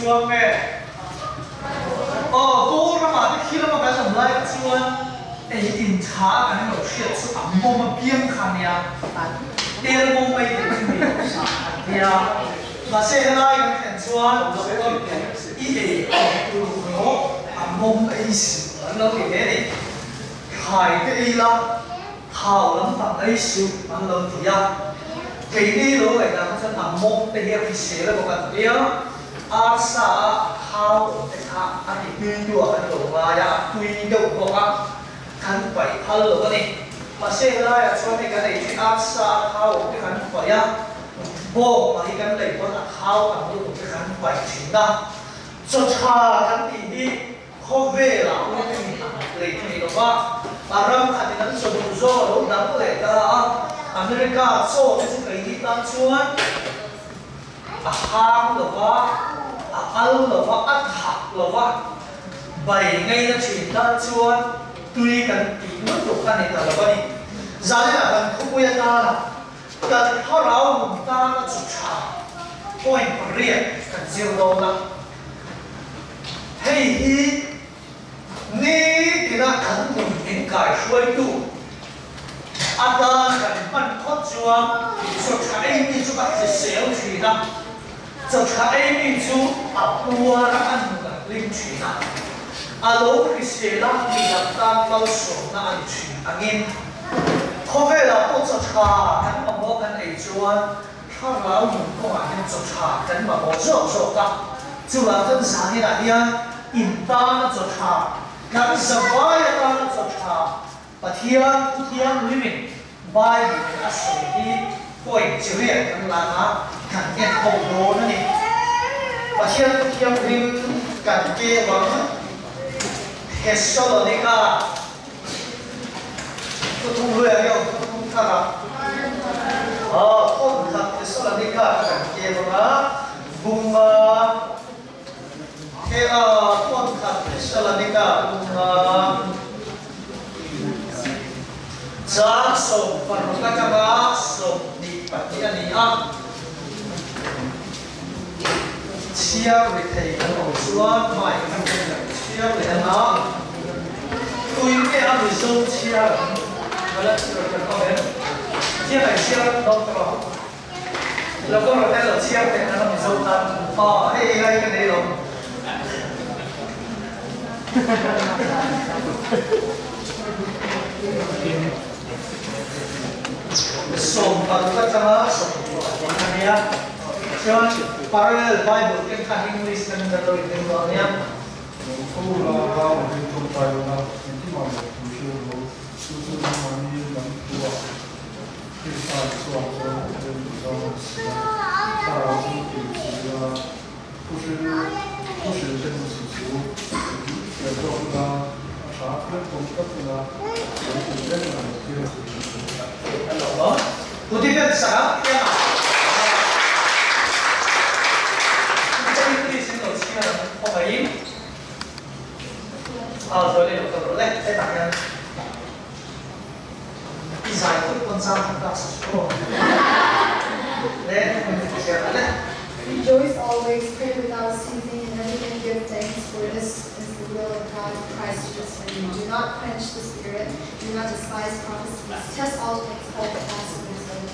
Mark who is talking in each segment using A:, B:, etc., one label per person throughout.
A: Chuang nge? Aw, Kawl ramah te khi lama kan awm lai kha chuan ei in tha a kan lo hriat chu a mawm a piang kha nia, tel mawm mai te chu ni lo sa an tia. Mahse helai kan thlen chuan doctor ten i ei ang tur emaw a mawm ei suh an lo ti hle ni. Thlai te ei la, thau lampang ei suh an lo ti a. Keini lo ngaihdan kha chuan a mawm te hi a hrisel emaw kan tia. Arsa a thau awm te kha a ti tui tu ah kan lo ngai a, a tui deuh bawk a, kan paih phal lo a ni. Mahse helaiah chuan hei kan ei thin arsa a thau awm te kan paih a, bawng mah hi kan lei pawn a thau tam lutuk te kan paih thin a. Chaw tha kan tih hi khawvelah pawh hemi ang lei thei lo va, a ram khatin an chaw duh zawng a lo dang leh ta a, America chaw te chu keini tan chuan A hang lo va, a al lo va, a thak lo va, bai ngaina thin tan chuan tui kan tih lutuk a ni ta lo a ni. Zaninah kan khawpui atana kan thlarau nun tana chu tha point pariat kan zir dawn a. Hei hi Nitina kan nun min kaihruaitu atan kan hman phawt chuan chaw tha ei mi chu a hrisel thin a, chaw tha ei mi chu a puar a, a nun a hlim thin a, a lo hrisel a, midang tan malsawmna a ni thin angin khawvelah pawh chaw tha kan mamawh kan ei chuan thlarau nun kawngah hian chaw tha kan mamawh zawk zawk a, chuvang chuan zaninah hian In tana chaw tha, kan zavai atana chaw tha, Pathian Thu Thianghlimin Bible in a sawi hi point chi riat kan lan a, kan en ho dawn a ni. Pathian Thu Thianghlim kan ke vang Thessalonika Thuthung luia hi a awm thuthung thar a, aw thawnkhat Thessalonika kha kan ke vang a, bunga He a phone khat Thessalonica bunga chang 16 atanga 22 a ni a. Chhiar ri thei kan awm chuan mic kan en kan chhiar leh ang a. Tui nge a Mizo chhiar ang? Volunteer kan awm em? Thiam ai chhiar doctor a. Lo ka rawn en lo chhiar teh nana Mizo tan aw hei hi lai ka nei lo. 16 atanga 20 a nia. Chuan parallel Bible ken khan English kan kan lo inring dawn nia.
B: Lo tho la a awm tawngtai lawna engkim ah leh thu hriat lo chu chu nangmahni lam thu ah Krista Isua chuan a thil duh zawng a ni si a, thlarau chu kei si a, thu hril thu hril te hmu si chu in fiah zawk ula, a tha phian pawm tlat ula, lo tih reng a lo thil a ti.
A: A lo maw? Pu Dibet Sangam Kianga Pu English in lo chhiar ang khawngaihin a zual in lo kal rawh le hetah hian. I zai phut pawn chang khat tak sa chu aw. Le chhiar ta le.
C: Rejoice always, pray without ceasing, in everything give thanks, for this is the will of God in Christ Jesus for you. Do not quench the Spirit, do not despise prophecies, test all things, hold fast to what is good.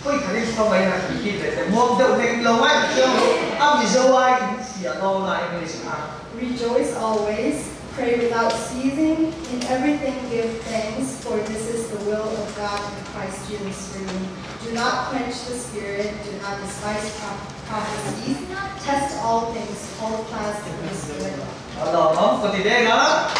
A: Hawi khat in hma mai na kan tih ve te muang deuh hlek lo ngai ta chiang lo a Mizo ai in fiah lo na English kha.
C: Rejoice always, Pray without ceasing, in everything give thanks, for this is the will of God in Christ Jesus for you. Do not quench the Spirit, do not despise prophecies, test all things, hold fast to what is good.
A: A lawmawm ka ti deng a.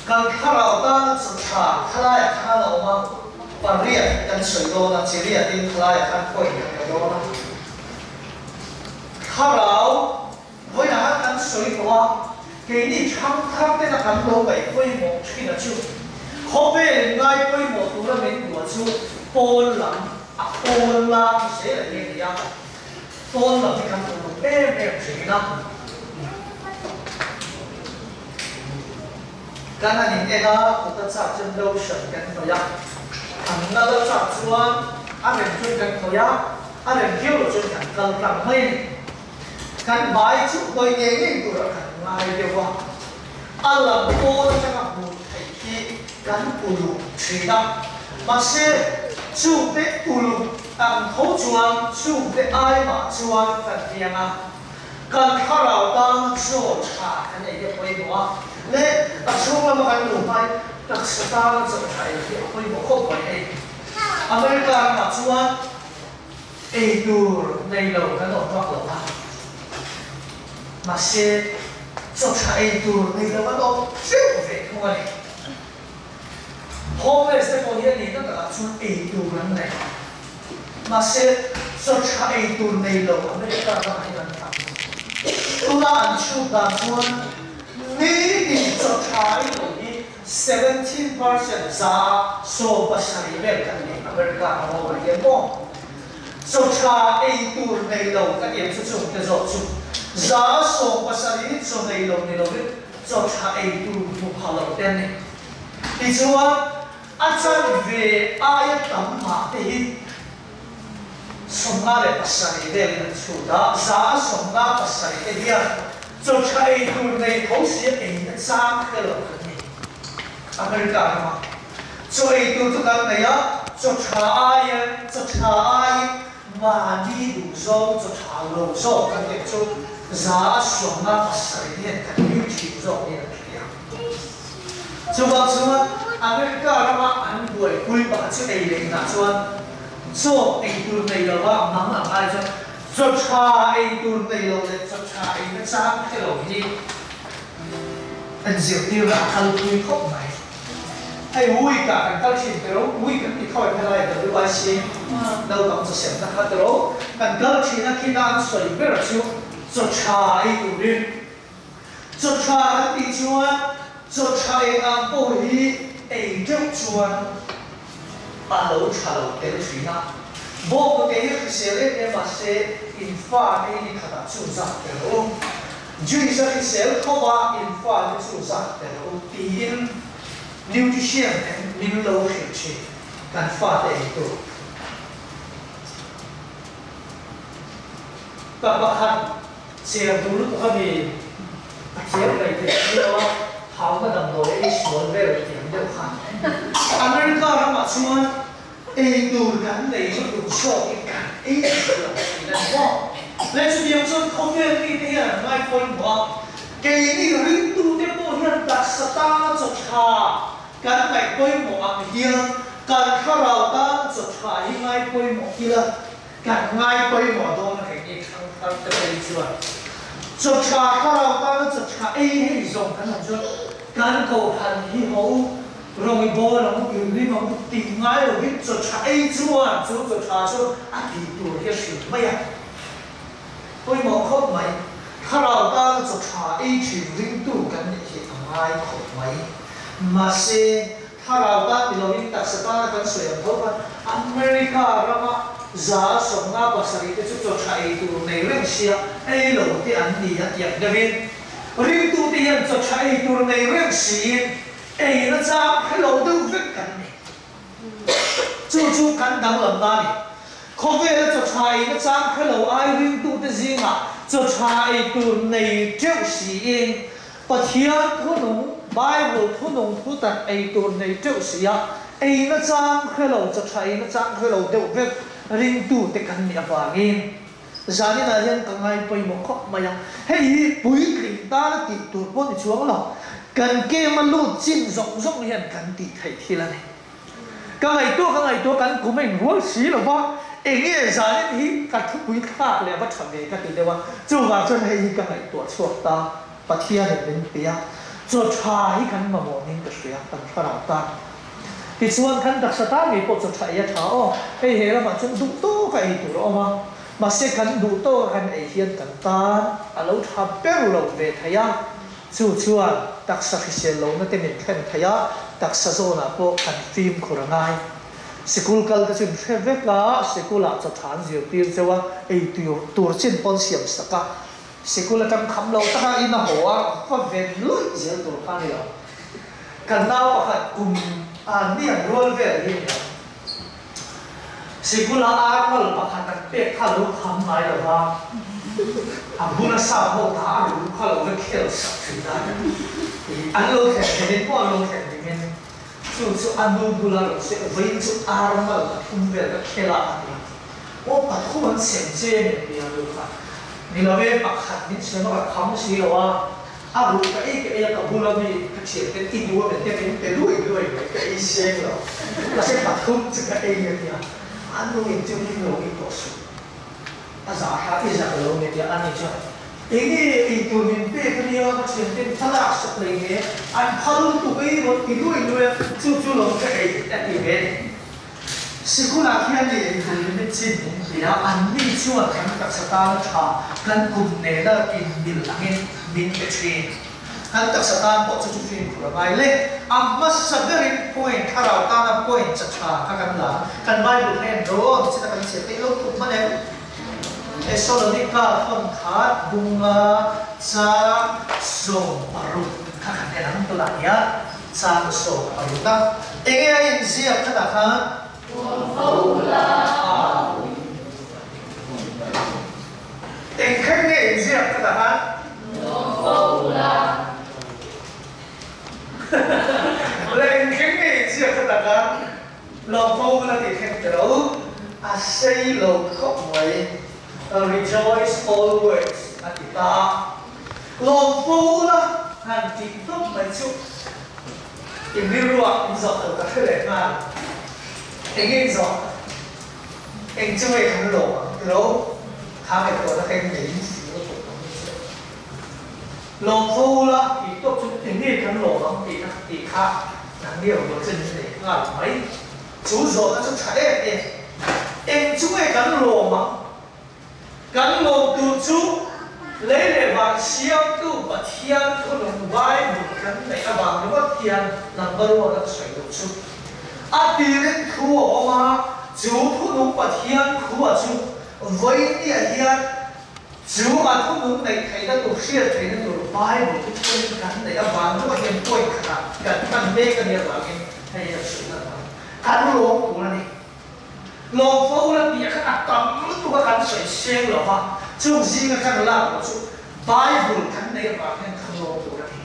A: Kan thlarau tana chu tha thalaiah khan a awm a, pariat kan sawi dawn a, chiriatin thalaiah khan point kan pe dawn a. Thlarau vawiinah khan kan sawi tawh a, keini thangthar tena kan lo ngaih pawimawh thin a chu khawvel ngai pawimawh tura min duah chu pawn lam a pawn lang zel a hi a ni a, pawn lam hi kan uluk em em thin a. Kan han in en a, kut a chak chuan lotion kan hnawih a, an nal a chak chuan. A rem chuan kan khawih a, a rem viau loh chuan kan kal tlang mai a ni. Kan bai chu hnawih ngei ngei turah kan ngai deuh a, a lam pawn atanga hmuh theih hi kan uluk thin a, mahse chungte uluk ang tho chuan chungte ai mah chuan kan fiang a, kan thlarau tana chaw tha kan ei hi a pawimawh a, leh a chhung lama kan luh hmain taksa tana chaw tha ei hi a pawimawh khawp mai a ni. America ramah chuan Ei tur nei lo kan awm vak lo a, mahse chaw tha ei tur nei lo an awm teuh ve thung a ni. Homeless te pawh hi a nihna takah chuan ei tur an nei, mahse chaw tha ei tur nei lo America ramah hian an tam. Tuna an chhut dan chuan nitin chaw tha ei lo hi 17% 17% vel kan ni America ram ho ah hian maw? Chaw tha ei tur nei lo ka ti ang chu chung te zawk chu 17% chaw nei lo ni lovin chaw tha ei tur hmu pha lo te an ni. Tichuan a chanve aia tam mah te hi 57 velin an chhut a, 57% te hian chaw tha ei tur nei tho sia ei na chang hre lo kan ni. America rama chaw ei tur chu kan nei a, chaw tha aiin chaw tha aiin mahni duh zawng chaw tha lo zawk kan tih chu 57% hian kan hlim thin zawk niin an hria. Chuvang chuan America rama an buaipui pakhat chu ei leh inah chuan chaw ei tur nei lova mang ang ai chuan chaw tha ei tur nei lo leh chaw tha ei na chang hre lo hi an zirtirna a kalpui khawp mai. Hei week ah kan kal thin tiro, week an ti khawi phelai WIC naupang chaw semna kha tiro kan kal thin a khina an sawi ber chu chaw tha ei turin Chaw tha kan tih chuan chaw tha eng ang pawh hi ei deuh chuan a lo tha lo tel thin a. Bawnghnute hi hrisel em em mah se in fa te hi ni khatah chu zak tel u. Juice a hrisel khawp a in fa te chu zak tel u tiin nutrition ten min lo hrilh thin kan fa te ei tur. Pa pakhat Chiang duh lutuk a mi, a thiam mai thei si lo a, hauna damdawi ei sual vel thiam deuh kha. America ramah chuan ei tur kan nei lutuk zawk in kan ei duh lo thin a ni maw? Leh chutiang chuan khawvel mite hian an ngai pawimawh a, keini ringtute pawh hian taksa tana chaw tha kan ngaih pawimawh ang hian kan thlarau tana chaw tha hi ngai pawimawh ila. Kan ngai pawimawh dawn a kei ni thang thar te phei chuan chaw tha thlarau tana chaw tha ei hei zawng kan awm chuan kan kohhran hi ho rawng i bawl ang u inrim ang u tih ngai lo hi chaw tha ei chuan chu chaw tha chu a tih tur hi a hrilh mai a pawimawh khawp mai thlarau tana chaw tha ei thin ringtu kan nih hi a ngai khawp mai mahse Thlarau tan ni loin taksa tana kan sawi ang tho khan America rama 57% te chu chaw tha ei tur nei reng sia ei lo te an ni a tiang deuhin ringtute hian chaw tha ei tur nei reng siin ei na chang hre lo deuh vek kan ni. Chu chu kan danglam na ni. Khawvela chaw tha ei na chang hre lo ai ringtute zingah chaw tha ei tur nei teuh siin Pathian thunung, Bible thunung thu tak ei tur nei teuh si a, ei nachang hre lo, chaw tha ei nachang hre lo deuh vek ringtute kan nih avangin zaninah hian ka ngai pawimawh khawp mai a. Hei hi puitling tana tih tur pawh ni chuang lo, kan game a lut chin zawng zawng hian kan tih theih thil a ni. Ka ngaihtuah ka ngaihtuah kan kum a inrual si lo va, eng nge zanin hi ka thupui thlak leh a va tha ve ka ti deuh a, chuvang chuan hei hi ka ngaihtuah chhuak ta, Pathianin min pe a, chaw tha hi kan mamawh ning ka hria, kan thlarau ta. Tichuan kan taksa ta ngei pawh chaw tha ei a tha aw, hei he lamah chuan duh tawk a ei tur a awm a, mahse kan duh tawk a kan ei hian kan tan a lo tha ber lo ve thei a, Chu chuan taksa hrisel lohna te min thlen thei a, taksa zawnah pawh kan fimkhur a ngai. Sikul kal te chu in hre vek a, sikulah chaw tha an zirtir cheu a, ei tur chin pawn siam sak a, sikul atang kham lo taka in a haw a, va ven lawih zel tur kha a ni lo. Kan nau pakhat kum a niang rual vel hi a ni a. Sikula ar mal pakhat an pek kha lo kham ngai lo va, a bula sap ho kha a ru kha lo va khel sak thin a, an lo thlen thenin pawh an lo thlen dingin chu chu a nu bula rawn sawi vawiin chu ar mal pathum vel ka khel a a ti a, aw pathum an sem che a ni a ti a nu kha, ni lo e pakhat min sem a ka kham si lo a, A ruh ka ei ka ei a, ka bula mi ka thian ten i duh a men te min pe luai luai mai, ka ei seng lo. Mahse pathum chu ka ei a nia, a nu in chu min lo ei tawh suh. A zah hla i zak lo nge tia a ni chuan eng nge ei tur min pek a nia, ka thian ten thlalak sak lei nge an phal lutuk ei rawn ti luai luai a, chu chu lo ka ei a ti ve ni. Sikul-ah khian ni ei tur limit chin min ti a, anni chuan kan taksa tana tha kan kum nena inmil angin min pe thin. Kan taksa tan pawh chu chu fimkhur a ngai le. A hmasa berin point thlarau tana point cha tha kha kan la. Kan Bible kha en rawn chin a kan chhiat theih lo tuk hman em? Thessalonica thawn khat bunga chang 60 kha kan en ang tunah hian. Chang 60 a. Enge a inziak khatah khan? Eng kher nge inziak khatah khan? Le eng kher nge inziak khatah khan? Lawm fo ula tih thleng te lo a sei lo khawp mai. Rejoice always a ti ta. Lawm fo ula han tih tawp mai chu i rilruah in zawh lo ka hre leh nghal. Eng nge in zawh? Eng chu nge kan lawm ang ti lo? Kha ngaihtuahna ka in nei in si lo tawp ang chu. Lawm fo ula tih tawp chu eng nge kan lawm ang tih na tih kha nang ni lo chu min nei nghal mai. Chu zawhna chu tha em em. Eng chu nge kan lawm ang? Kan lawm tur chu lei leh van siamtu Pathian thunung Bible kan neih avang ringawt hian number one a sawi loh chu. A tirin thu a awm a, chu thunung Pathian thu a chu vawinia hian chu a thunung neih theihna tur hriat theihna tur Bible chu thunung kan neih avang ringawt hian point khatah kan hman mek a nih avangin hei hi a sawi ngat ang. Kan lawm tur a ni. Lawm fo la tih kha a tam lutuk a kan sawi seng lo va, chung zinga kan lak loh chu Bible kan nei avang hian kan lawm tur a ni.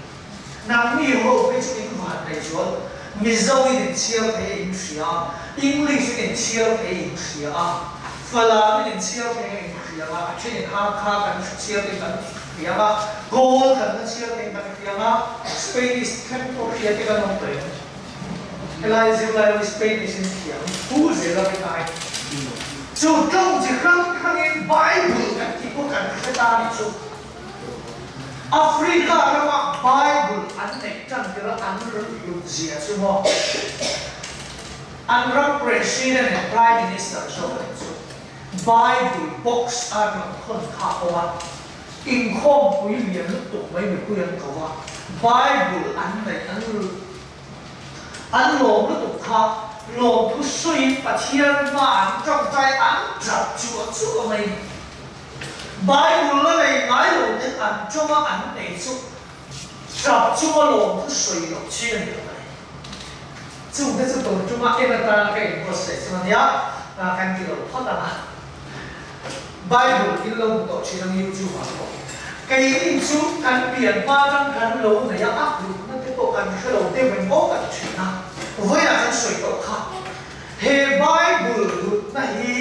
A: Nangni ho phei chu in van nei chuan Mizo in in chhiar thei a in hria a, English in in chhiar thei a in hria a, Falam in in chhiar thei a in hria a, a then in Hakha kan chhiar thei kan hria a, Kawl kan la chhiar thei kan hria a, Spanish thleng pawh hria te kan awm tawh em? Helai zirlai lo Spanish in thiam fu zel a rinai. Chu tawng chi hrang hrangin Bible kan tih pawh kan hre ta nih chu. Africa rama Bible an neih tan tir a an hlut zia chu maw. An ram President leh Prime Minister zawk a nih chu. Bible box a rawn khawn kha a awm a. Inkhawmpui lian lutuk mai mipui an ko a, Bible an neih an an lawm lutuk kha lawmthu sawiin Pathian hma an tawngtai an tap chuah chuah mai ni. Bible la nei ngai lo ten an tawnga an nei chu tap chunga lawmthu sawi loh chi a ni lo mai. Chungte chu tun tuma en atana ka inbuatsaih chu a nia, kan ti lo phawt ang a. Bible in lo hmu tawh thin ang YouTube ah pawh. Keini chu kan pian hma atang kan lo nei a, a hlutna te pawh kan hre lo deuh eng aw kan thin a. Vawiinah kan sawi tawh kha, he Bible hlutna hi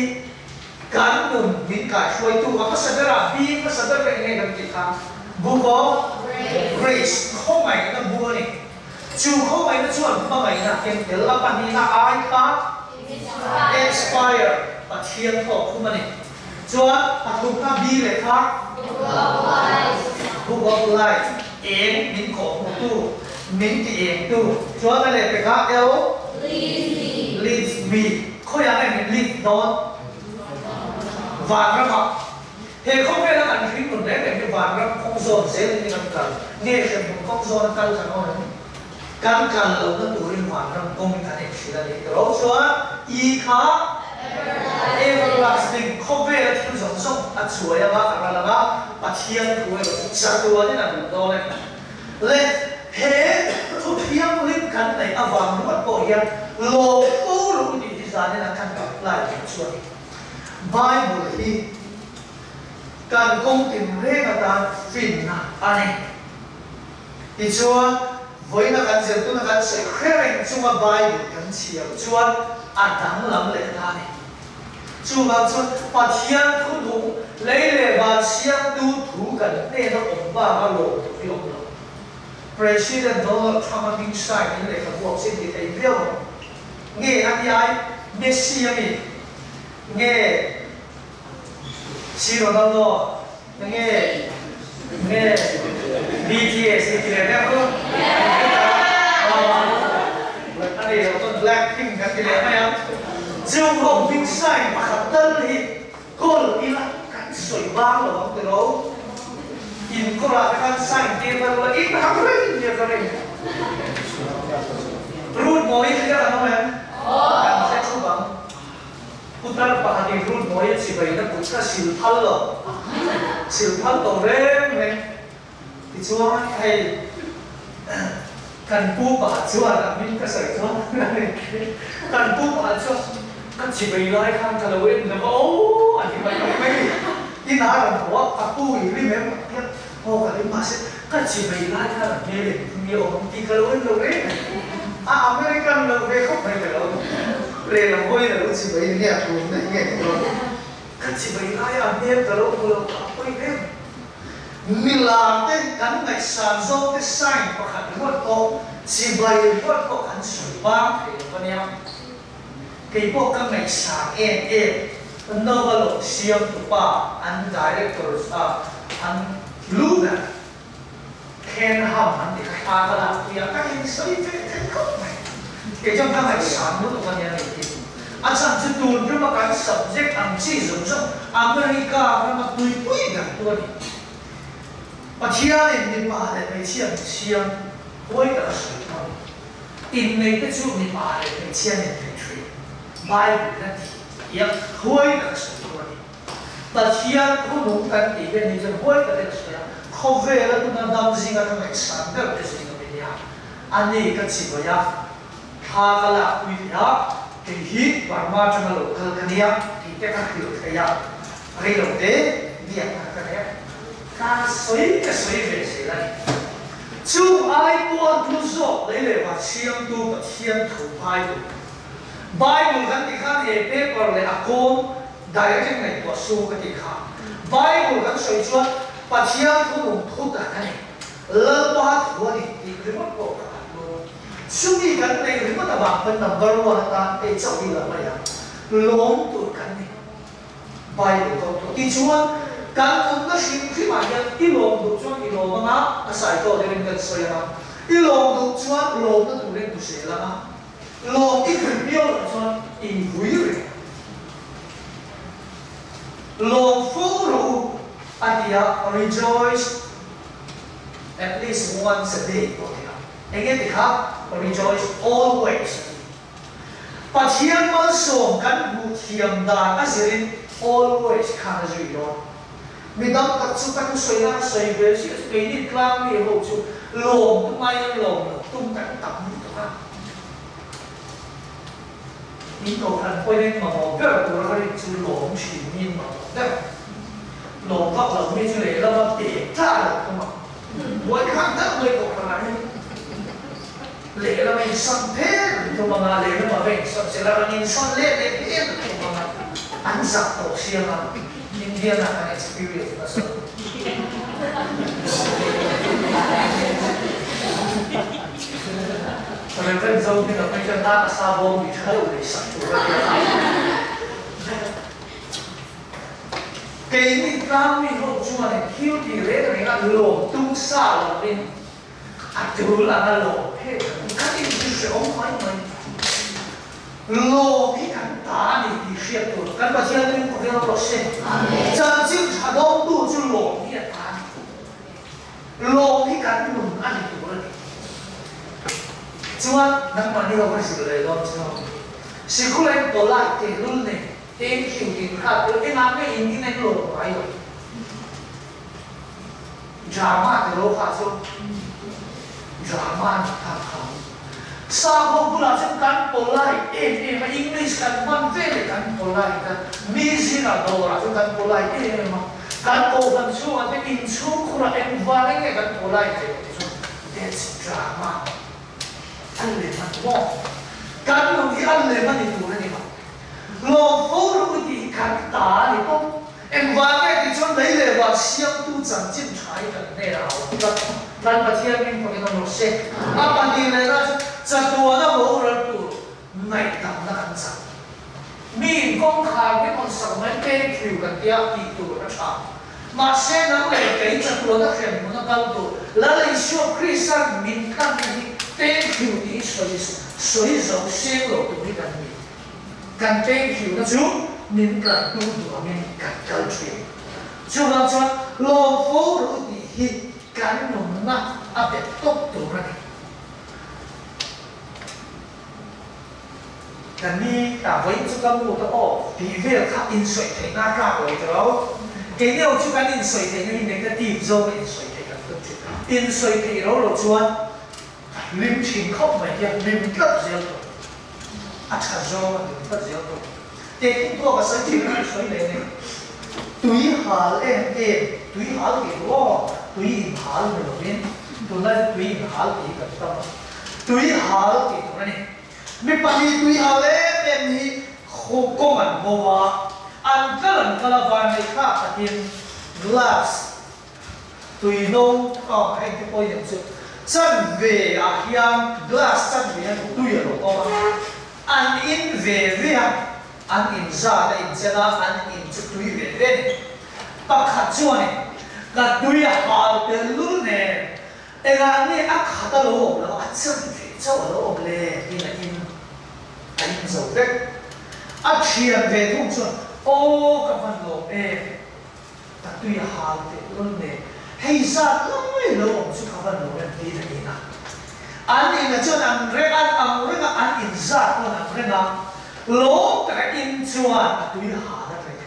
A: kan nun min kaihruaitu a hmasa berah bi hmasa ber reng nge kan tih kha Book of Grace, khawngaihna bu a ni. Chu khawngaihna chuan hmangaihna ken tel a pahnihna ai kha expire, Pathian thawk khum a ni. Chuan pathumna bi leh kha Book of Life, eng min kawh hmuhtu, min ti engtu. Chuan a lehpekah L leads me, khawiah nge min lead dawn? Vanramah. He khawvela kan hring nun reng reng hi vanram kawng zawn zel in kan kal nge hremhmun kawng zawn a kal kan awm em? Kan kal lohna turin vanram kawng in kan inhrilh a ni tiro chuan i kha everlasting khawvela thil zawng zawng a chuai anga a ral anga Pathian thu erawh chu chatuanin a duh dawn e. Le he thu thianghlim kan neih avang ringawt pawh hian lawm fo lo tih hi zanin a kan. apply theih chu a ni. Bible hi kan kawng tinreng atan finna a ni. Tichuan, vawiina kan zir tuna kan sawi hre reng chunga Bible kan chhiar chuan a danglam leh ta a ni. Chuvang chuan Pathian thu nung lei leh van siamtu thu kan hnena awm bak a lawm tur hi awm lo. President Donald Trump a hming sign in lehkha buak chin ti thei viau ang. Nge a ni ai Messi a mi? Nge Si Ronaldo? Nge nge BTS i ti leh deuh ru? A ni lo chuan Blackpink kan ti leh mai ang. Chung ho hming sign pakhat tal hi Kawl ila kan sawi bang lo ang tilo. In kawrah te khan sign tir na rula in hang reng nia ka ring. Rut mawi hi ka kan awm em? Kan hre thup ang. Putar pakhatin rut mawi a chibai na kut kha sil phal lo. Sil phal to reng reng. Tichuan hei kan pu pakhat chuan a hming ka sawi chuan kan pu pakhat chuan ka chibai lai khan ka lo en lo va aw a ti mai mai mai in a rawn haw a ka pu i rim em ka ti a aw ka rim mahse ka chibai lai khan a hmel engtin nge awm tih ka lo en lo reng a ni a American lo ve khawp mai ka lo lehlam hawiin a lo chibai nge a tun daih nge ka lo ka chibai lai a hmel ka lo hmu lo a pawi em. Milar te kan ngaihsan zawk te sign pakhat ringawt pawh chibai ringawt pawh kan sawi bang thei lo ania. Kei pawh ka ngaihsan em em Nova lo siam tupa an directors a an lu ber Ken Ham an ti kha thla ka lak pui a ka insawi ve thei khawp mai. Kei chuan ka ngaihsan lutuk ania ni hi. A chhan chu tun rama kan subject ang chi zawng zawng America rama tuipui ber tu a ni. Pathianin mipa leh hmeichhia min siam huai tak a sawi thung a ni. Innei te chu mipa leh hmeichhia nen thei thin Bible in a ti hian huai tak a sawi thung a ni. Pathian thu nung kan tih hian ni chuan huai takin a sawi a, khawvela tuna dam zinga ka ngaihsan ber te zinga mi nia. A ni ka chibai a. Thla ka lak pui thei a, kei hi Burma atanga lo kal ka nia tih te ka hrilh thei a, rei lo te biak kha ka nei a, ka sawi ka sawi ve zel a ni. Chung ai pawh hlu zawk lei leh van siamtu Pathian tho Bible. Bible kan tih khan he paper leh a kawm direct in ngaihtuah su ka tih kha. Bible kan sawi chuan Pathian thu nung thu tak a ni, Lalpa thu a ni tih ringawt pawh ka han lu. Chumi kan neih ringawt avang khan number one atan ei chauh hi la mai a, lawm tur kan ni. Bible ko tu. Tichuan, kan nunna hrim hrimah hian i lawm duh chuan i lawm anga, a sai tawh deuhin kan sawi anga, i lawm duh chuan lawmna turin hmu zel anga, lawm i hrim miau loh chuan i vui reng ang. Lawm fo rawh u a ti a, rejoice at least once a day pawh a ti a. Enge ti kha rejoice always a ti. Pathian malsawm kan hmuh thiam dan a zirin always khan a zui dawn. Mi dang tak chu ka thusawi nan sawi ve ziah chu keini tlang mi ho chu lawm tum aiin an lawm lo tum kan tam lutuk a. In kohhran pawhin in mamawh ber tur a ka rin chu lawm thin mi in mamawh ber. Lawm vak lo mi chu lehlam a pek tla lo thung a. Buai khan deuh mai kohhran ah hian lehlam a insawn phen tum anga lehlam a va insawn sela rawn insawn let leh phen tum anga an zak tawh siam a Indian ah kan experience nasa lutuk. Reverend Zohminga phei chuan a sa bawm mi tha deuh lei sak tur a tia. Keini tlangmi ho chuan in thil tih reng reng a lawm tum sa lovin a tul anga lawm phet kan ni. Kan inti hrehawm mai mai. Lawm hi kan ta a ni tih hriat tur kan Pathian ring khawvel rawh se. Chanchin tha dawngtu chu lawm hi a ta a ni. Lawm hi kan nun a ni tur a ni. Chuan nangmahni ho ka zir leh dawn chu. Sikul a in polite tehlul nen Thank you tih kha chu engah nge in in eng lo ngai lo. Drama te lo kha chu drama ni kha kha. Sap ho bulah chuan kan polite em em a, English kan hman ve leh kan polite a, mi zingah dawrah chuan kan polite em em a, kan kohhran chhungah te inchhungkhurah engvangin nge kan polite ve loh ti chuan that's drama a lem a ni maw? Kan nun hi a lem a ni tur a ni lo. Lawm fo ru tih hi kan ta a ni bawk. Engvang nge tih chuan lei leh van siamtu chanchin tha hi kan hnenah a awm tlat. Kan Pathian hming pakin awm rawh se. A pahnih lehna chu chatuana boral tur ngaihdamna kan chak. Mi kawngkhar min rawn sak mai thank you kan tia tih tur a tha. Mahse nang leh kei chatuana hrem hmun a kal tur Lal Isua Krista'n min tlanna hi thank you tih sawi sawi zo seng lo tur hi kan ni. Kan thank you na chu min tlantu duh angin kan kal thin. Chuvang chuan lawm fo ru tih hi kan nunna a bet tawp tur a ni. Ka ni ta vawiin chu ka mood a off tih vel kha insawi theihna a tlak lo ta lo. Keini ho chu kan insawi theihna hi negative zawng a insawi theih kan tum thin. Insawi theih ro lo chuan ka hlim thin khawp mai hian hlim tlat zel tawh. A tha zawng a hlim tlat zel tawh. Teh thung pawh ka sawi thin a, ka sawi leh nei. Tui hal em em, tui hal tih duh aw, tui in hal ni lovin tunlai chu tui in hal tih hi kan tam a, tui hal tih tur a ni. Mi pahnih tui hal em em hi kawng an bo a, an kal an kal a, vanneih thlak takin glass tui no a heng te pawhin ang chu chanve ah hian glass chanve hian tui a lo awm a, an in ve ve a, an in zat a inchen a, an in chu tui ve ve a ni. Pakhat chuanin ka tui a hal tel lul nen engah nge a khat a lo awm lo a chanve chauh a lo awm le tiin a in a in zo vek. A thian ve thung chuan aw ka hman lawm em. Ka tui a hal teh lul nen, hei zat lai lo awm chu ka van lo rem tiin a in a. An inah chuan an reng an ang reng a, an in zat pawn an reng a, lawm taka in chuan a tui hal a reh.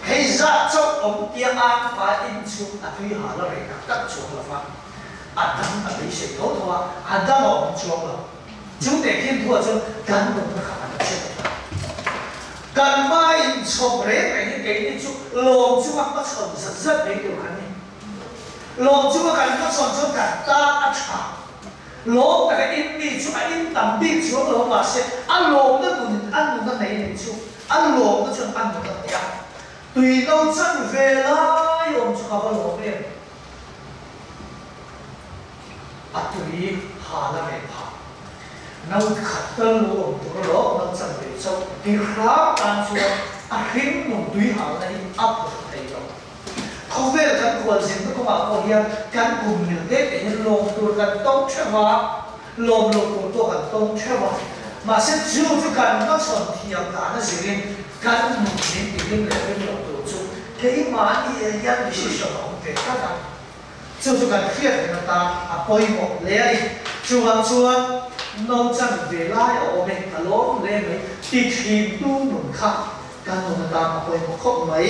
A: Hei zat chauh awm tia an pa in chu a tui hal a reh tak tak chuang lo va, a dam a beisei tho tho a, a dam a awm chuang lo. Chu teh khin thuah chuan kan nunna kha an hriat a tha. Kan hma inchhawp reng reng hi keini chu lawm chunga hmachhawn zat zat mai tur kan ni. Lawm chunga kan hmachhawn chuan kan tan a tha. Lawm taka in mi chu a in tam bik chuang lo mahse a lawmna nunin a nun a nei nih chu a lawmna chuan a nun a nei a. Tui no chan ve lai awm chu ka va lawm em. A tui hal a reh phah. No khat tal lo awm tur alawm no chan ve chauh ti hram tan chuan a hring nung tui halna hi a phur thei lo. Khawvel kan khualzinna kawngah pawh hian kan kum mil te te hian lawm tur kan tawng theuh a, lawm lo tur pawh kan tawng theuh a. Mahse chu chu kan hmachhawn thiam dan a zirin kan nun min ti hlim leh hlim lo tur chu keimahni hian decision a awm ve tlat a. Chu chu kan hriat reng atan a pawimawh hle a ni. Chuvang chuan no chan ve lai a awm e, ka lawm hle mai ti thintu nun kha kan nun atan a pawimawh khawp mai.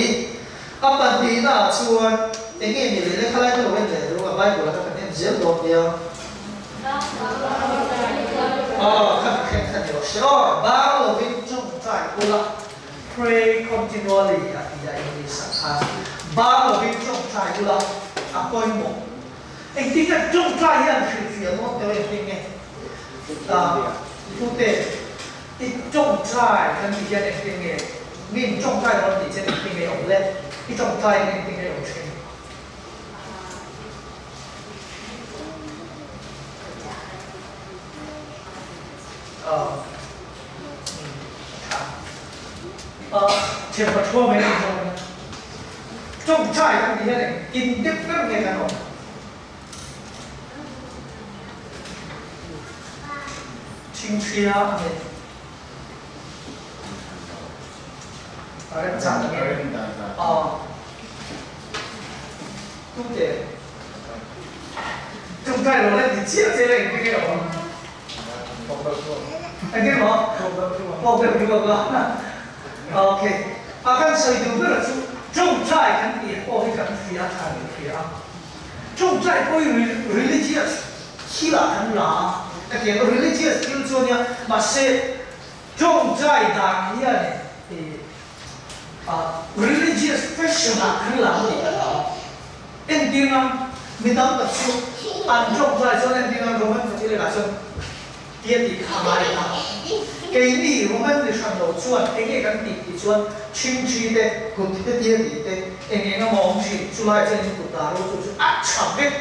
A: A pahnihna ah chuan eng nge ni leh lehkha lai ka lo en leh duh a, Bible ah kha kan en zel dawn nia. Aw, kha mi thleng kha ni rawh se aw, bang lovin tawngtai ula. Pray continually a ti a English ah khan bang lovin tawngtai ula a pawimawh. Engtin nge tawngtai hi an hrilhfiah dawn teh engtin nge? Tute i tawngtai kan tih hian engtin nge mi in tawngtai dawn tih chian engtin nge awm le? I tawngtai in engtin nge awm thin? Thian pathua mai ang zawng a tawngtai kan tih hian eng in dep ber nge kan awm? Chhingchhia a ni. A remchang nge? Tute tawngtai lo la ti chiah che la engtin nge awm? Engtin maw? Pawk deuh duak a. Ok. A kan sawi duh ber chu tawngtai kan tih pawh hi kan hria tha ni hria a. Tawngtai pawh hi religious thil ah kan la a. Ka ti ang, religious thil chu a nia, mahse tawngtai dan hian i religious fashion ah kan la a ni ka hlau. Entir nan, mi tam tak chu an tawngtai chuan entir nan Roman Catholic ah chuan tia tih kha a ngai ta. Keini Roman ni hran lo chuan enge kan tih tih chuan chhingthi te, kut te tia tih te, eng eng emaw awm thin, chulai chuan in kut dah ro chu chu a tha vek.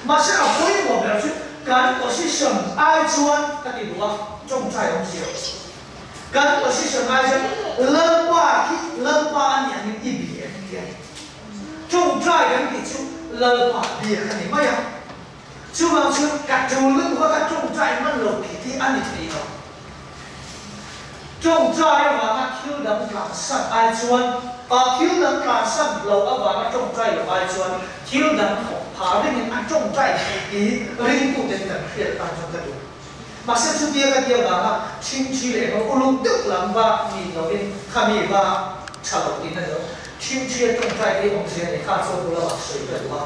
A: Mahse a pawimawh ber chu kan position ai chuan ka ti duh a, tawngtai awm si lo. Kan position ai chuan Lalpa hi Lalpa a nih angin i bia em ti a ni. Tawngtai kan tih chu Lalpa bia ka ni mai a. Chuvang chuan ka tul lutuk a, ka tawngtai hman lo tih hi a ni thei lo. Tawngtai avanga thil dang tlansan ai chuan, a thil dang tlansan lo avanga tawngtai lo ai chuan thil dang thawk pha ringin a tawngtai theih tih ringtuten kan hriat tan chuan ka duh. Mahse chutia ka ti avanga thingthi leh emaw uluk deuh lam va ni lovin khami va tha lo tihna ni lo. Thingthia tawngtai hi awmzia nei kha chuan ula mah sawi ka duh a.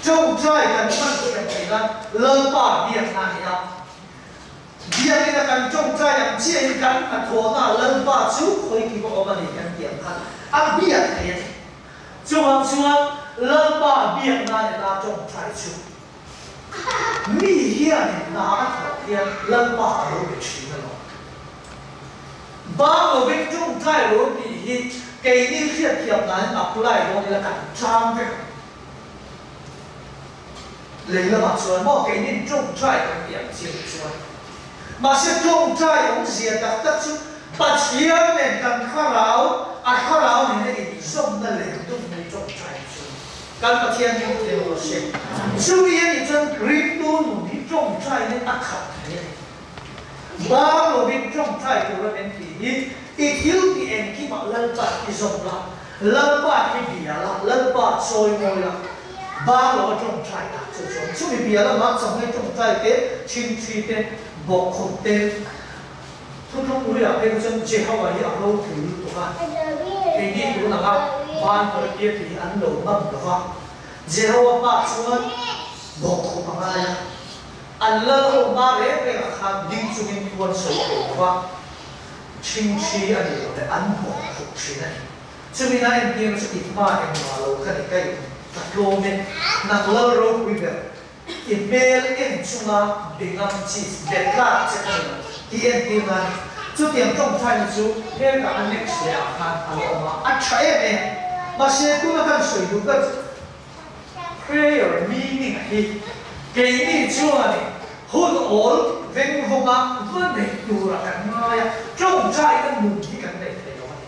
A: Tawngtai kan hman thiam theih nan Lalpa biakna a ni a. Biakina kan tawngtai ang chiahin kan hnathawhna Lalpa chu khawi ki va awm a ni kan tih ang khan a biak thei a ni. Chuvang chuan Lalpa biakna ni ta tawngtai chu Mi hianin hna a thawk hian Lalpa a lo be thin alawm. Bang lovin tawngtai lo tih hi keini hriatthiam danin apply dawn ila kan chang vek ang. Lei lamah chuan maw keinin tawngtai kan tih ang chiah chuan. Mahse tawngtai awmzia tak tak chu Pathian nen kan thlarau, a thlarau nena inzawmna leh dumna hi tawngtai chu a ni. Kan Pathian hi hmu teh rawh se. Chumi a nih chuan ringtu nun hi tawngtaiin a khat thei a ni. Bang lovin tawngtai tura min tih hi i thil tih engkimah Lalpa i zawm la, Lalpa hi bia la, Lalpa chawi mawi la, bang lova tawngtai tak chu chuan chumi bia lamah chawhmeh tawngtai te, chhingchhi te, bawkkhup te, Thuthlung ui-ah phei chuan Jehovah hi a ropui lutuk a, keini tun anga ban pawh tir tih hi an lo ngam lo va. Jehovah hmaah chuan bawkkhup a ngai a, an lal ho hma reng rengah khan ding chungin thu an sawi thei lo va, ṭhingṭhi a nih loh leh an bawkkhup ṭhin a ni. Chumi na entirna chu i hma engmah lo ka ni ka in ka tlawm e, nang lal ropui ber. I hmel en chunga bengam chi bet tlak che ka ni lo tih entir nan chutiang tawngtai na chu hetah a next leh ah khan a la awm a, a tha em em. Mahse tuna kan sawi duh ber chu prayer meaning a hi keini chuanin hun awl veng vawnga va neih tura kan ngai a, tawngtai na nun hi kan nei thei lo a ni.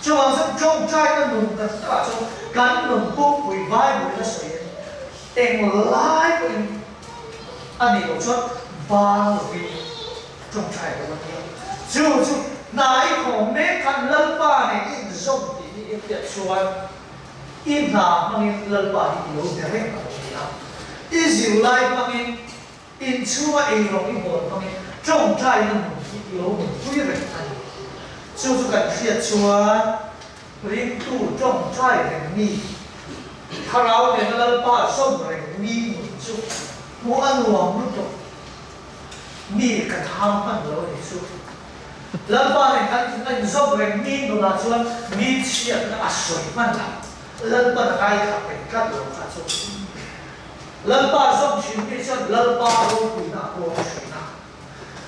A: Chuvang chuan tawngtai na nun tak takah chuan kan nun pumpui Bible in a sawi a ni. Eng lai pawhin a nih loh chuan bang lovin tawngtai lo a nia. Chu chu hnai khawm mek khan Lalpa nen i inzawm tih hi i hriat chuan i hna hmangin Lalpa hi i lo be reng a lo nia. I zirlai hmangin, inchhunga eirawng i bawl hmangin tawngtaina nun hi i lo nunpui reng a ni. Chu chu kan hriat chuan Ringtu tawngtai reng mi, Thlarau nena Lalpa zawm reng mi nun chu hmuh a nuam lutuk. Mi kan ham hman lo a ni chu. Lalpa nen kan a inzawm reng mi nunah chuan mi chhiatna a sawi hman lo. Lalpan a ngaithla reng tlat lo kha chu. Lalpa zawm thin mi chuan Lalpa ropuina a puang thin a.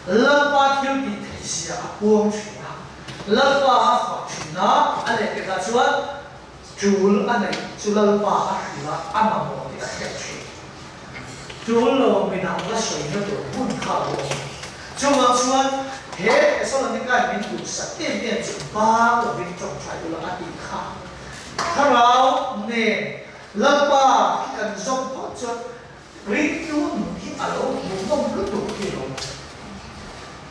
A: Lalpa thil tih theih zia a puang thin a, Lalpa a fak thin a, a lehpekah chuan tul a neih chu Lalpa a hrilh a, a mamawh tih a hriat thin. Tul lo midang la sawina tur hmun kha a lo awm. Chuvang chuan he Thessalonikai min duhsak em em chu bang lovin tawngtai ula a tih kha. Thlarau nen Lalpa hi kan zawm phawt chuan Ringtu nun hi a lo hmuhnawm lutuk hi lo.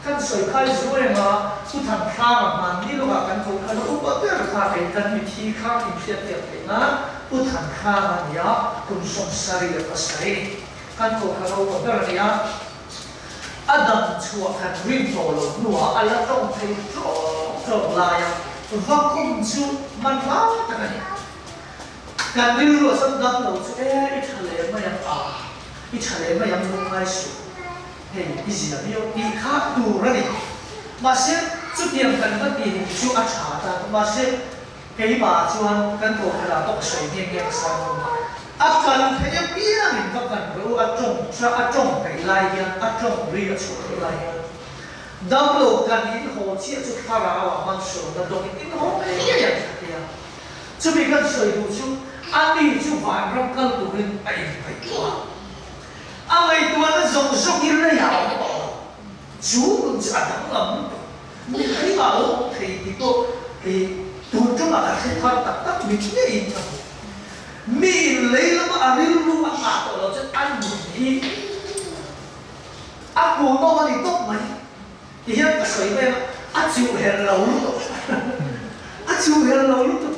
A: Kan sawi khai zu reng a, Pu Thanhranga hmanni lawkah kan ko khan a upa ber kha kei kan mithi kha inhriat tiang theih nan Pu Thanhranga a ni a, kum 77 kan ko khan a upa ber a ni a, a dam chhuah khan rin tawh lo hnuah a la tawng thei tlawk tlawk lai a, vakum chu hman lai tak a ni. Kan rilru a chuan dam lo chu e, i tha leh mai ang a, i tha leh mai ang lungngai suh. Hei i zia viau tih kha tur a ni. Mahse, chutiang kan va ti chu a tha ta. Mahse, keimah chuan kan kohhranah pawh ka sawi nghe nghe ka sawi ngam a. A kal theih apiangin va kan ro a tawng a tawng theih lai hian a tawng ri a chhuah theih lai hian damlo kan inhaw chiah chu thlarau ah hmansawnna dawngin inhaw ngei ngei an tha thei a. Chumi kan sawi duh chu ani chu vanram kal turin a inpeih a. A ngaihtuahna zawng zawng hi leiah a awm tawh lo. Chu nun chu a danglam lutuk. Mihring ah lo awm thei tih pawh i tun tangah ka hre thar tak tak mit ngeiin ka hmu. Mi in lei lama a rilru a nghah tawh lo chuan a nun hi a hmuhnawm a ni tawp mai. Ti hian ka sawi mai a, a chuhhelh lo lutuk. A chuhhelh lo lutuk.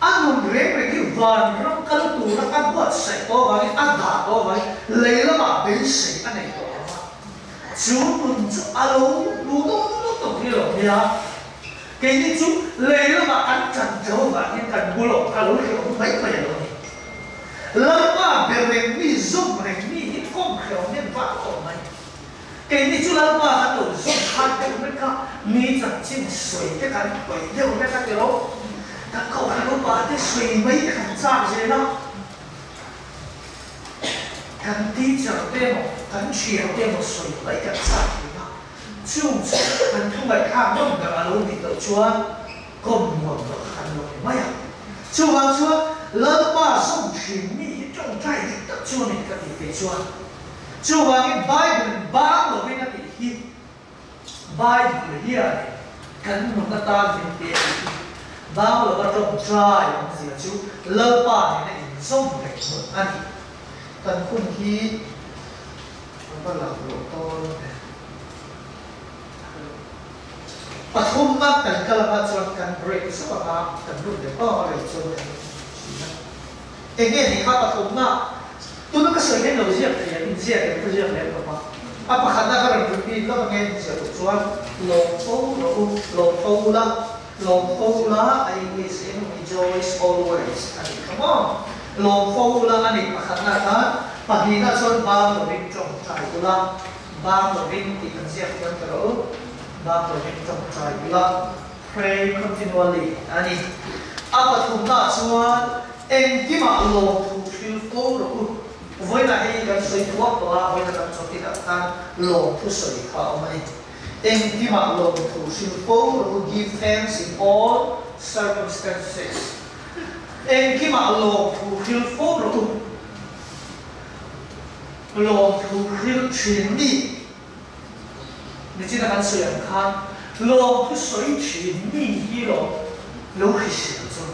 A: A nun reng reng hi vanram kal tura a buatsaih tawh avangin, a dah tawh avangin lei lamah beisei a nei tawh lo va. Chu nun chu a lo hmu dawn lutuk hi lo nia. Keini chu lei lamah kan ṭan ṭo avangin kan bul awm kha lo hrehawm mai mai a lo ni. Lalpa be reng mi, zawm reng mi hi kawng hrehawm hian vak tawh mai. Keini chu Lalpa kan lo zawm khan deuh vek a, mi chanchin sawi te kan paih deuh vek a tilo. Kan kohhran upa te sawi mai te kan chak zel a, kan teacher te emaw, kan thian te emaw sawi mai kan chak thin a. Chung chu kan thu ngaihthlak nawm ber a lo nih loh chuan kawm nuam lo kha kan lo ni mai a. Chuvang chuan Lalpa zawm thin mi hi tawngtai dik tak chu a ni ka tih theih chuan. Chuvangin Bible-in bang lovin a tih hi Bible hianin kan nun atan min pe a tih hi bang lova tawngtai awmzia chu Lalpa nena inzawm reng nun a ni. Kan hun hi a va lak loh dawn ve. Pathumna kan kal anga chuan kan break zauh anga kan lut leh bawk a rei chuan kan thin a. Enge ni kha pathumna? Tuna ka sawi hian lo ziak thei a, inziak em ka ziak lem lo va. A pakhatna ka rawn repeat lawk ange inziah loh chuan lawm fo rawh u, lawm fo ula, lawm fo ula a English in rejoice always a nih kha maw? Lawm fo ula a nih pakhatna khan pahnihna chuan bang lovin tawngtai ula, bang lovin tih kan ziak thiam ta rawh u, bang lovin tawngtai ula. Pray continually a ni. A pathumnaah chuan engkimah lawmthu hril fo rawh u. Vawiinah hei kan sawi thuak tawh a, vawiina kan chawtinah khan lawmthu sawi kha a awm a ni. Engkimah lawmthu hril fo rawh u, give thanks in all circumstances. Engkimah lawmthu hril fo rawh u. Lawmthu hril thin mi. Nichina kan sawi ang khan lawmthu sawi thin mi hi lo lo hrisel chu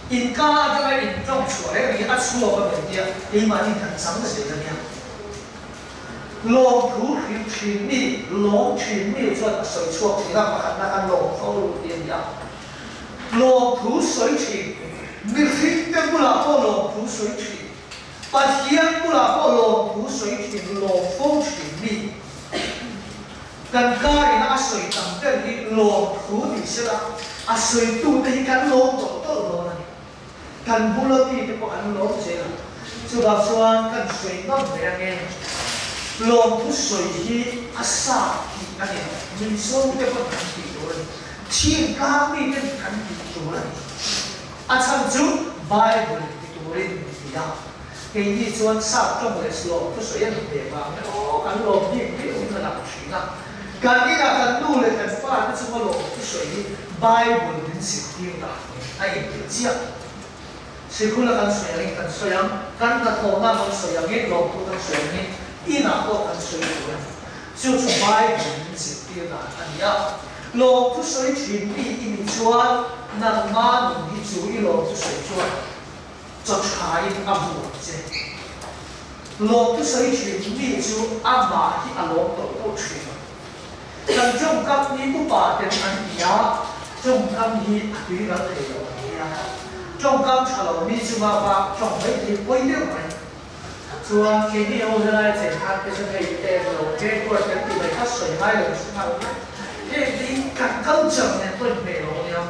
A: inka atanga intawng chhuah reng reng hi a chhuak a mai tia keimahni kan chang zel a nia. Lawmthu hril thin mi, lawm thin mi chuan a sawi chhuak thin a, pakhatna khan lawmtho ru tih a ni a. Lawmthu sawi thin, mihringte bulah pawh lawmthu sawi thin. Pathian bulah pawh lawmthu sawi thin, lawm fo thin mi. Kan karina a sawi tam ber hi lawmthu ni sela, a sawitute hi kan lawm tawlh tawlh dawn a ni. Kan bula mite pawh an lawm zel a, chuvang chuan kan sawi ngam ve ange. Lawmthu sawi hi a sa tih a ni lo, Mizote pawn kan tih tur a ni, Chhimtlang miten kan tih tur a ni. A chhan chu Bible ti turin mi ti a, keini chuan sap tawng leh slawm thusawi a ni ve vang in aw kan lawm bik viau in a lang thin a. Kan inah kan nu leh kan fa te chunga lawm thusawi hi Bible min zirtir dan nen a inpilh chiah. Sikul a kan sawi angin kan sawi ang, kan hnathawhna kan sawi angin lawmthu kan sawi angin inah pawh kan sawi tur a ni. Chu chu Bible min zirtir dan a ni a. Lawm thusawi thin mi i nih chuan nangma nun hi chu i lawm thusawi chuan chaw thain a vuan che. Lawm thusawi thin mi chu amah hi a lawm tawh tawh thin ang. Kan tawngkam hi upa ten an ti a, tawngkam hi a tui ral thei lo an ti a. Tawngkam tha lo mi chunga va tawng mai thei pawi deuh mai. Chuan keini ho helai chen khan te chuan hei eng lo he court kan tih mai kha sawi ngai lo chu nghal mai. Heng te hi kan culture nen pawh inhmeh lo ania.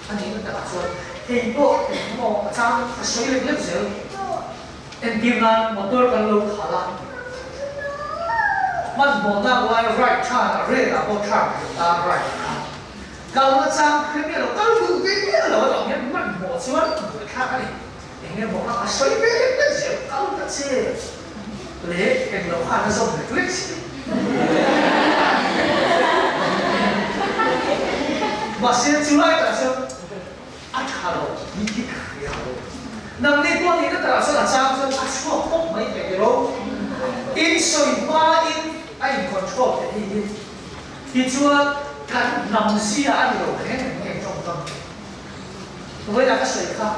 A: A nihna takah chuan hei pawh engmaw a chang a sawi lek lek zel. Entir nan motor kan lo khalh a. Man mo na lai right turn a red a po turn ta right kha kal na chang khre me lo kal du ve me lo lo nge man mo chuan bu kha ka ni enge mo ka soi ve le je kal ta che le eng lo kha na zom le click ma se chu lai ta chu a tha lo ni ki kha ya nang ni ko ni na ta sa na chang chu a chu pok mai pe lo in soi ma in ai control te hi hi chuan kan nam sia ani lo khen nge trong tâm với là cái sợi kha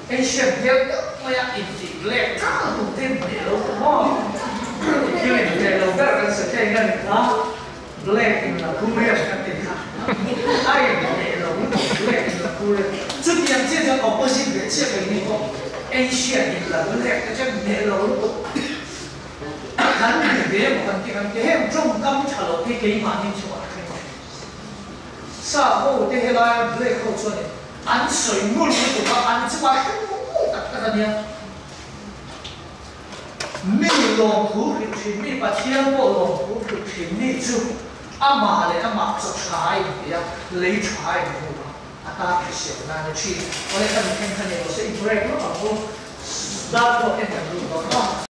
A: Asian hiếu mà ya in ti le ta tu tem de lo mo khi mình de lo ga kan sa che ngan ha black in la korea kan ti kha ai de lo black in la korea chu tiang che cha opposite de che pe ni ko Asian in la black ka che de lo lo kan ni ve mo kan ti kan ti hem trong kam cha lo ke ke ma ni chu a khen sa ho te he lai black ho chu ni an soi mul ni tu ka an chu ba khen mu tak tak ania mi long thu ri thin mi pathian po long thu ri thin ni chu ama le ama cho chai ya lei chai mu ata khe na ni chi ole kan khen khan ne lo se break lo ko da ko en kan lu ko.